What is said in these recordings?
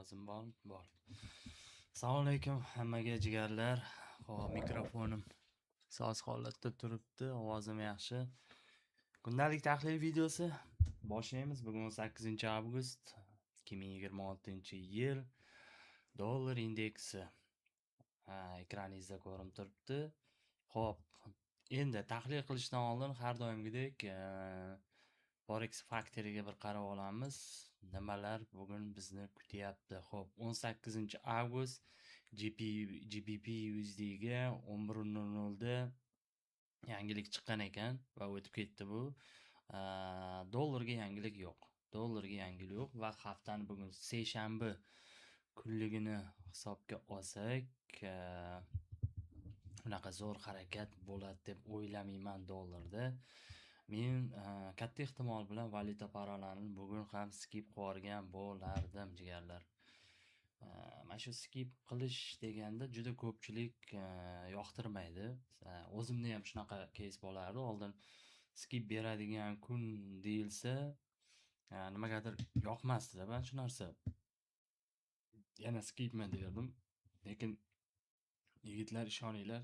Ovozim bormi? Bor. Assalomu alaykum hammaga, jigarlar. Xo'p, mikrofonim soz holatda turibdi, ovozim yaxshi. Kundalik tahlil videosi boshlaymiz. Bugun 18-avgust 2026-yil. Dollar indeksi ekraningizda ko'rinib turibdi. Xo'p, endi tahlil qilishdan oldin har doimgidek Forex Factoryga bir qarab olamiz. Nimalar bugun bizni kutyapti? Xo'p, 18-avgust GBP USD ga 11:00 da yangilik chiqqan ekan va o'tib ketdi bu. Dollarga yangilik yo'q. Dollarga yangilik yo'q va haftani bugun seshanba kunligini hisobga olsak, unaqa zo'r harakat bo'ladi deb o'ylamayman dollarda. Men katta ehtimol bilan valyuta paralarini bugun ham skip qilib yuborgan bo'lardim, jigarlar. Mana shu skip qilish deganda juda ko'pchilik yoqtirmaydi. O'zimda ham shunaqa keys bo'lardi. Oldin skip beradigan kun deyilsa, nimagadir yoqmasdi-da mana shu narsa. Yana skipmi derdim. Lekin yigitlar, ishoninglar,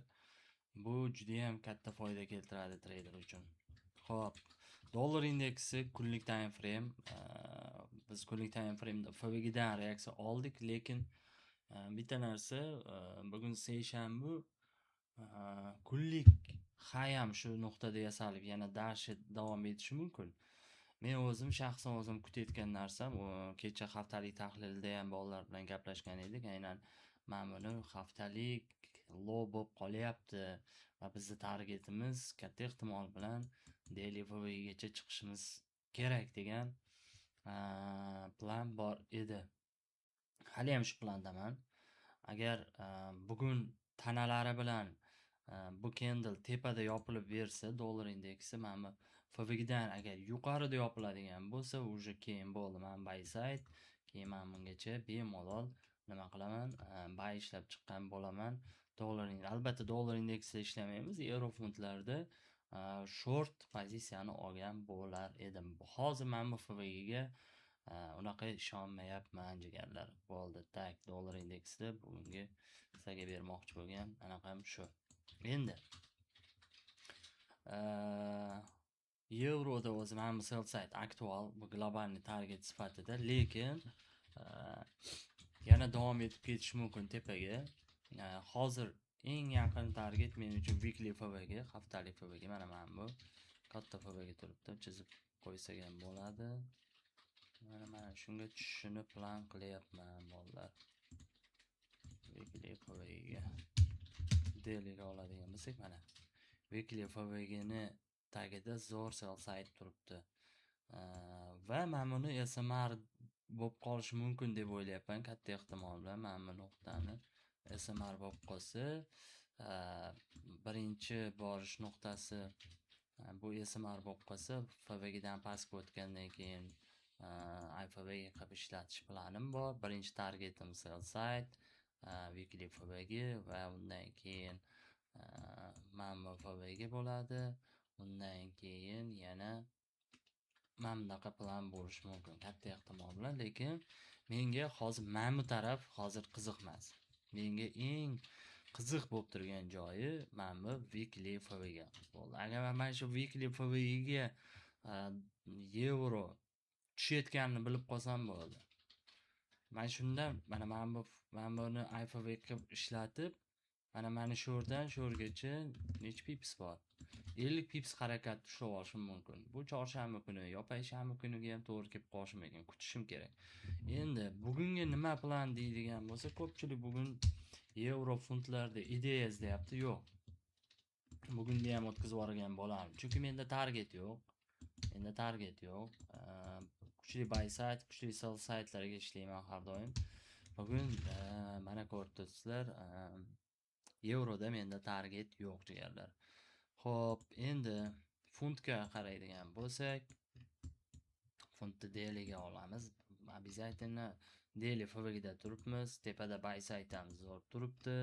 bu judayam katta foyda keltiradi treyder uchun. Xo'p, dollar indeksi kunlik time frame, biz kunlik time frame'da FVGdan reaksiya oldik, lekin bitta narsa, bugun seshanba, kunlik high ham shu nuqtada yasalib, yana дальше davom etishi mumkin. Men o'zim shaxsan o'zim kutayotgan narsam, kecha haftalik tahlilda ham bolalar bilan gaplashgan edik. Aynan mana buni haftalik low bo'lib qolyapti va bizni targetimiz katta ehtimol bilan daily FVGgacha chiqishimiz kerak degan plan bor edi. Haliyam shu plandaman. Agar bugun tanalari bilan bu candle tepada yopilib bersa, dollar indeksi mana bu FVGdan agar yuqorida yopiladigan bo'lsa, уже keyin bo'ldi, mana buy side, keyin mana bungacha bemalol nima qilaman, buy ishlab chiqqan bo'laman. Dollar, albatta, dollar indeksida ishlamaymiz, yevro funtlarda short pozitsiyani olgan bo'lar edim. Hozir mana bu FVGga unaqa ishonmayapman, jigarlar. Bo'ldi. Так, dollar indeksida bugungi sizlarga bermoqchi bo'lgan anaqam shu. Endi yevroda o'zi mana bu sell side aktual, bu глобальный target sifatida, lekin yana davom etib ketishi mumkin tepaga. Hozir eng yaqin target men uchun weekly FVG, haftalik FVG, mana bu katta FVG turibdi, chizib qo'ysak ham bo'ladi. Mana shunga tushishini plan qilyapman, bolalar. Weekly FVGga dailyga oladigan bo'lsak, mana weekly FVGni tagida zo'r sell side turibdi. Va mana buni SMR bo'lib qolishi mumkin deb o'ylayapman katta ehtimol bilan. Mana bu nuqtani SMR bo'lib qolsa, birinchi borish nuqtasi bu SMR bo'lib qolsa, FVGdan pastga o'tgandan keyin IFVG qilib ishlatish planim bor. Birinchi targetim sell side, weekly FVG va undan keyin mana bu FVG bo'ladi. Undan keyin yana mana bunaqa plan bo'lishi mumkin katta ehtimol bilan, lekin menga hozir mana bu taraf hozir qiziq emas. Menga eng qiziq bo'lib turgan joyi mana bu weekly FVG bo'ldi. Agar mana shu weekly FVGga yevro tushayotganini bilib qolsam bo'ldi. Mana shunda mana buni IFVG qilib ishlatib, mana shu yerdan shu yergacha necha pips bor? 50 pips harakat ushlab olishim mumkin. Bu chorshanba kuni yo payshanba kuniga ham to'g'ri kelib qolishi mumkin. Kutishim kerak. Endi bugungi nima plan deydigan bo'lsa, ko'pchilik bugun yevro funtlarda ideya izlayapti. Yo'q. Bugunni ham o'tkazib yuborgan bo'lardim. Chunki menda target yo'q. Menda target yo'q. Kuchli buy side, kuchli sell side'larga ishlayman har doim. Bugun mana ko'rib turibsizlar, yevroda menda target yo'q, jigarlar. Xo'p, endi funtga qaraydigan bo'lsak, funtni dailyga olamiz. Обязательно daily FVGda turibmiz. Tepada buy side ham zo'r turibdi.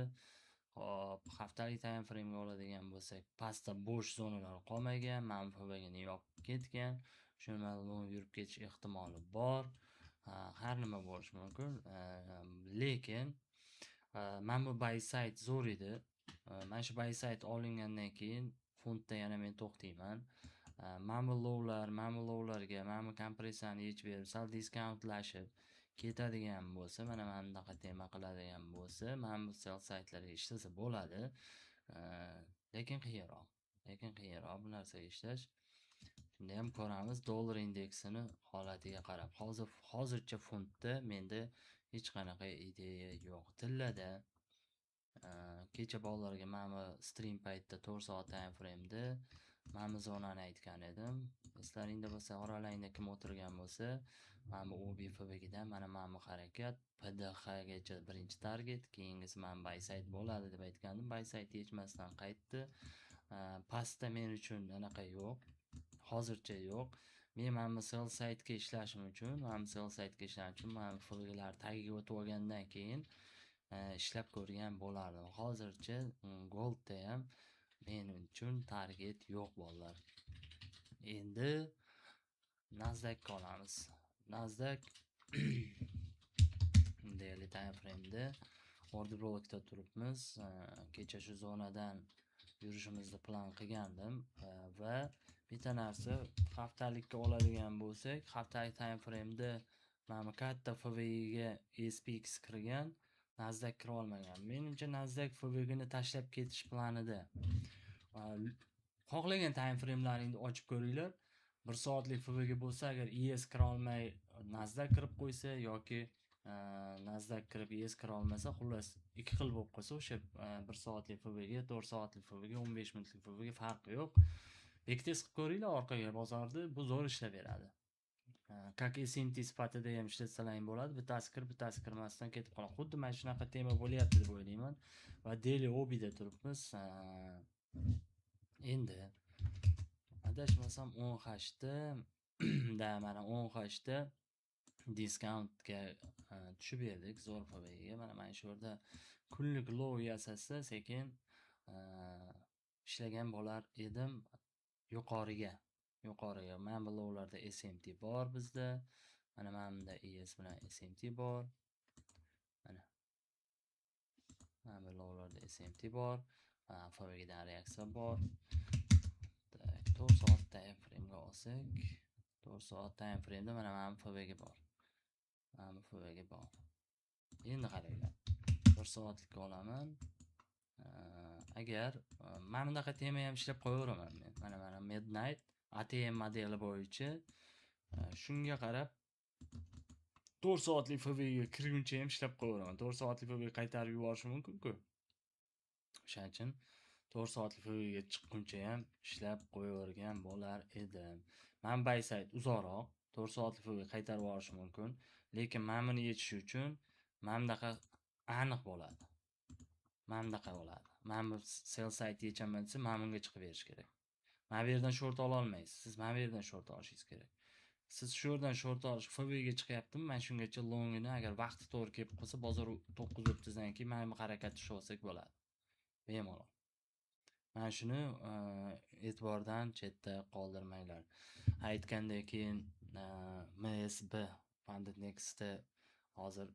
Xo'p, haftalik time frame'ga oladigan bo'lsak, pastda bo'sh zonalar qolmagan, mana FVGni yopib ketgan. Shuni bilan long yurib ketish ehtimoli bor. Har nima bo'lishi mumkin. Lekin mana bu buy side zo'r edi. Mana shu buy side olingandan keyin funtda yana men to'xtayman. Mana bu lowlar, mana bu lowlarga, mana bu kompressiyani yechib berib, sal discountlashib ketadigan bo'lsa, mana bunaqa tema qiladigan bo'lsa, mana bu sell side'larga ishlasa bo'ladi. Lekin qiyinroq. Lekin qiyinroq bu narsaga ishlash. Shunda ham ko'ramiz dollar indeksini holatiga qarab. Hozircha funtda menda hech qanaqa ideya yo'q. Tillada kecha bolalarga mana bu stream paytida 4 soat time frame'da mana bu zonani aytgan edim. Eslaringda bo'lsa, oralaringda kim o'tirgan bo'lsa, mana bu OBFB'dan mana bu harakat PDH gacha birinchi target, keyingisi mana buy side bo'ladi deb aytgandim. Buy side yechmasdan qaytdi. Pastda men uchun anaqa yo'q. Hozircha yo'q. Men mana bu sell side'ga ishlashim uchun, mana bu sell side'ga ishlashim uchun mana bu FVGlar tagiga o'tib olgandan keyin ishlab ko'rgan bo'lardim. Hozircha goldda ham men uchun target yo'q bolalar. Endi Nasdaqga olamiz. Nasdaq daily time frame'da order blockda turibmiz. Kecha shu zonadan yurishimizni plan qilgandim va bitta narsa, haftalikka oladigan bo'lsak, haftalik time frame'da mana bu katta FVGga SPX kirgan, Nasdaq kira olmagan. Menimcha Nasdaq FVGni tashlab ketish planida. Xohlagan time frame'laringni ochib ko'ringlar. 1 soatlik FVG bo'lsa, agar ES kira olmay Nasdaq kirib qo'ysa yoki Nasdaq kirib ES kira olmasa, xullas ikki xil bo'lib qolsa, o'sha 1 soatlik FVG, 4 soatlik FVG, 15 minutlik FVG farqi yo'q. Backtest qilib ko'ringlar orqaga bozorda, bu zo'r ishlab beradi. Как SMT sifatida ham ishlatsalar bo'ladi. Bittasi kirib, bittasi kirmasdan ketib qoladi. Xuddi mana shunaqa tema bo'lyapti deb o'ylayman. Va daily OB'da turibmiz. Endi adashmasam 10 hashda da mana 10 hashda discountga tushib berdik zo'r FVGga. Mana shu yerda kunlik low yasasa, sekin ishlagan bo'lar edim yuqoriga. Yuqoriga mana bu lowlarda SMT bor bizda. Mana bunda ES bilan SMT bor. Mana. Mana bu lowlarda SMT bor. FVGdan reaksiya bor. Так, 4 soat time frame'ga olsak, 4 soat time frame'da mana bu FVG bor. Mana bu FVG bor. Endi qaranglar. 1 soatlikka olaman. Agar mana bunaqa tema ham ishlab qo'yaveraman men. Mana Midnight ATM modeli bo'yicha shunga qarab 4 soatlik FVGga kirguncha ham ishlab qo'yaveraman. 4 soatlik FVG qaytarib yuborishi mumkin-ku. O'shaning uchun 4 soatlik FVGga chiqquncha ham ishlab qo'yavergan bo'lar edim. Mana buy side uzoqroq, 4 soatlik FVG qaytarib yuborishi mumkin, lekin mana buni yechish uchun mana bunaqa aniq bo'ladi. Mana bunaqa bo'ladi. Mana bu sell side yechaman desa, mana bunga chiqib berish kerak. Mana bu yerdan short ola olmaysiz. Siz mana bu yerdan short olishingiz kerak. Siz shu yerdan short olish FVGga chiqyaptimi? Mana shungacha longini agar vaqti to'g'ri kelib qolsa, bozor 9:30 dan keyin mana bu harakatni tushib olsak bo'ladi. Bemalol. Mana shuni e'tibordan chetda qoldirmanglar. Aytganday keyin MSB Funded Next'da hozir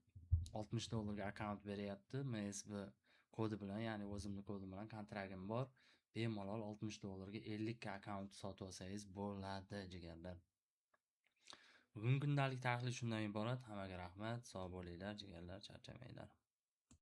$60 ga akkaunt beryapti. MSB kodi bilan, ya'ni o'zimni kodim bilan kontraktim bor. Bemalol $60 ga 50 ta akkaunt sotib olsangiz bo'ladi, jigarlar. Bugungi kundalik tahlil shundan iborat. Hammaga rahmat. Sog' bo'linglar, jigarlar, charchamanglar.